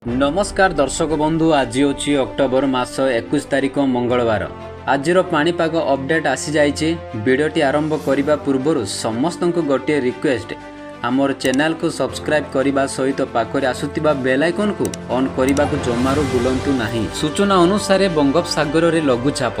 ନମସ୍କାର ଦର୍ଶକ ବନ୍ଧୁ, ଆଜି ଅଛି ଅକ୍ଟୋବର ମାସ 21 ତାରିଖ, ମଙ୍ଗଳବାର। ଆଜିର ପାଣିପାଗ ଅପଡେଟ୍ ଆସିଯାଇଛି। ଭିଡ଼ିଓଟି ଆରମ୍ଭ କରିବା ପୂର୍ବରୁ ସମସ୍ତଙ୍କୁ ଗୋଟିଏ ରିକ୍ୱେଷ୍ଟ, ଆମର ଚ୍ୟାନେଲକୁ ସବସ୍କ୍ରାଇବ୍ କରିବା ସହିତ ପାଖରେ ଆସୁଥିବା ବେଲ୍ ଆଇକନ୍କୁ ଅନ୍ କରିବାକୁ ଜମାରୁ ଭୁଲନ୍ତୁ ନାହିଁ। ସୂଚନା ଅନୁସାରେ ବଙ୍ଗୋପସାଗରରେ ଲଘୁଚାପ।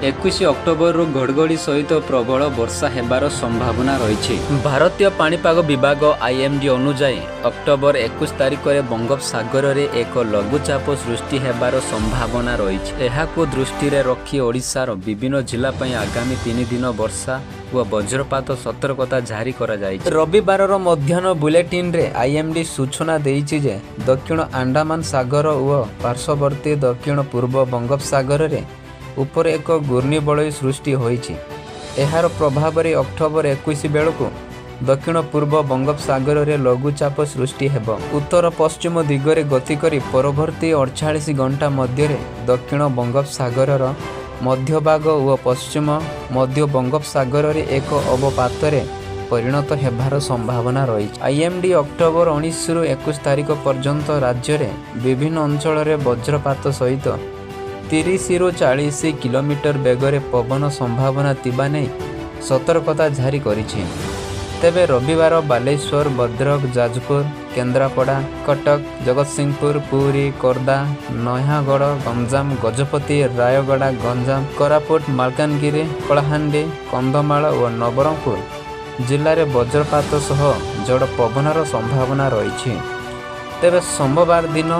21 ଅକ୍ଟୋବରରୁ ଘଡ଼ଘଡ଼ି ସହିତ ପ୍ରବଳ ବର୍ଷା ହେବାର ସମ୍ଭାବନା ରହିଛି। ଭାରତୀୟ ପାଣିପାଗ ବିଭାଗ ଆଇଏମ୍ଡି ଅନୁଯାୟୀ ଅକ୍ଟୋବର 21 ତାରିଖରେ ବଙ୍ଗୋପସାଗରରେ ଏକ ଲଘୁଚାପ ସୃଷ୍ଟି ହେବାର ସମ୍ଭାବନା ରହିଛି। ଏହାକୁ ଦୃଷ୍ଟିରେ ରଖି ଓଡ଼ିଶାର ବିଭିନ୍ନ ଜିଲ୍ଲା ପାଇଁ ଆଗାମୀ 3 ଦିନ ବର୍ଷା ଓ ବଜ୍ରପାତ ସତର୍କତା ଜାରି କରାଯାଇଛି। ରବିବାରର ମଧ୍ୟାହ୍ନ ବୁଲେଟିନରେ ଆଇଏମ୍ଡି ସୂଚନା ଦେଇଛି ଯେ ଦକ୍ଷିଣ ଆଣ୍ଡାମାନ ସାଗର ଓ ପାର୍ଶ୍ୱବର୍ତ୍ତୀ ଦକ୍ଷିଣ ପୂର୍ବ ବଙ୍ଗୋପସାଗରରେ ଉପରେ ଏକ ଘୂର୍ଣ୍ଣିବଳୟ ସୃଷ୍ଟି ହୋଇଛି। ଏହାର ପ୍ରଭାବରେ ଅକ୍ଟୋବର 21 ବେଳକୁ ଦକ୍ଷିଣ ପୂର୍ବ ବଙ୍ଗୋପସାଗରରେ ଲଘୁଚାପ ସୃଷ୍ଟି ହେବ। ଉତ୍ତର ପଶ୍ଚିମ ଦିଗରେ ଗତି କରି ପରବର୍ତ୍ତୀ 48 ଘଣ୍ଟା ମଧ୍ୟରେ ଦକ୍ଷିଣ ବଙ୍ଗୋପସାଗରର ମଧ୍ୟଭାଗ ଓ ପଶ୍ଚିମ ମଧ୍ୟ ବଙ୍ଗୋପସାଗରରେ ଏକ ଅବପାତରେ ପରିଣତ ହେବାର ସମ୍ଭାବନା ରହିଛି। ଆଇଏମ୍ଡି ଅକ୍ଟୋବର 19ରୁ 21 ତାରିଖ ପର୍ଯ୍ୟନ୍ତ ରାଜ୍ୟରେ ବିଭିନ୍ନ ଅଞ୍ଚଳରେ ବଜ୍ରପାତ ସହିତ 30ରୁ 40 କିଲୋମିଟର ବେଗରେ ପବନ ସମ୍ଭାବନା ଥିବା ନେଇ ସତର୍କତା ଜାରି କରିଛି। ତେବେ ରବିବାର ବାଲେଶ୍ୱର, ଭଦ୍ରକ, ଯାଜପୁର, କେନ୍ଦ୍ରାପଡ଼ା, କଟକ, ଜଗତସିଂହପୁର, ପୁରୀ, ଖୋର୍ଦ୍ଧା, ନୟାଗଡ଼, ଗଞ୍ଜାମ, ଗଜପତି, ରାୟଗଡ଼ା, ଗଞ୍ଜାମ, କୋରାପୁଟ, ମାଲକାନଗିରି, କଳାହାଣ୍ଡି, କନ୍ଧମାଳ ଓ ନବରଙ୍ଗପୁର ଜିଲ୍ଲାରେ ବଜ୍ରପାତ ସହ ଝଡ଼ ପବନର ସମ୍ଭାବନା ରହିଛି। ତେବେ ସୋମବାର ଦିନ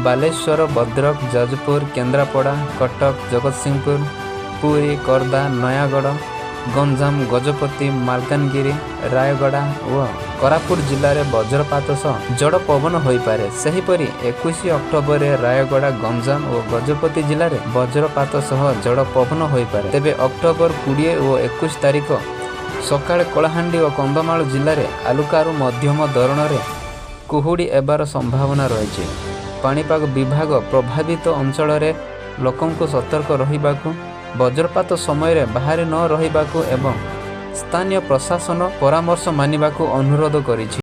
ବାଲେଶ୍ୱର, ଭଦ୍ରକ, ଯାଜପୁର, କେନ୍ଦ୍ରାପଡ଼ା, କଟକ, ଜଗତସିଂହପୁର, ପୁରୀ, ଖୋର୍ଦ୍ଧା, ନୟାଗଡ଼, ଗଞ୍ଜାମ, ଗଜପତି, ମାଲକାନଗିରି, ରାୟଗଡ଼ା ଓ କୋରାପୁଟ ଜିଲ୍ଲାରେ ବଜ୍ରପାତ ସହ ଝଡ଼ ପବନ ହୋଇପାରେ। ସେହିପରି 21 ଅକ୍ଟୋବରରେ ରାୟଗଡ଼ା, ଗଞ୍ଜାମ ଓ ଗଜପତି ଜିଲ୍ଲାରେ ବଜ୍ରପାତ ସହ ଝଡ଼ ପବନ ହୋଇପାରେ। ତେବେ ଅକ୍ଟୋବର 20 ଓ 21 ତାରିଖ ସକାଳେ କଳାହାଣ୍ଡି ଓ କନ୍ଧମାଳ ଜିଲ୍ଲାରେ ହାଲୁକାରୁ ମଧ୍ୟମ ଧରଣରେ କୁହୁଡ଼ି ହେବାର ସମ୍ଭାବନା ରହିଛି। ପାଣିପାଗ ବିଭାଗ ପ୍ରଭାବିତ ଅଞ୍ଚଳରେ ଲୋକଙ୍କୁ ସତର୍କ ରହିବାକୁ, ବଜ୍ରପାତ ସମୟରେ ବାହାରେ ନ ରହିବାକୁ ଏବଂ ସ୍ଥାନୀୟ ପ୍ରଶାସନ ପରାମର୍ଶ ମାନିବାକୁ ଅନୁରୋଧ କରିଛି।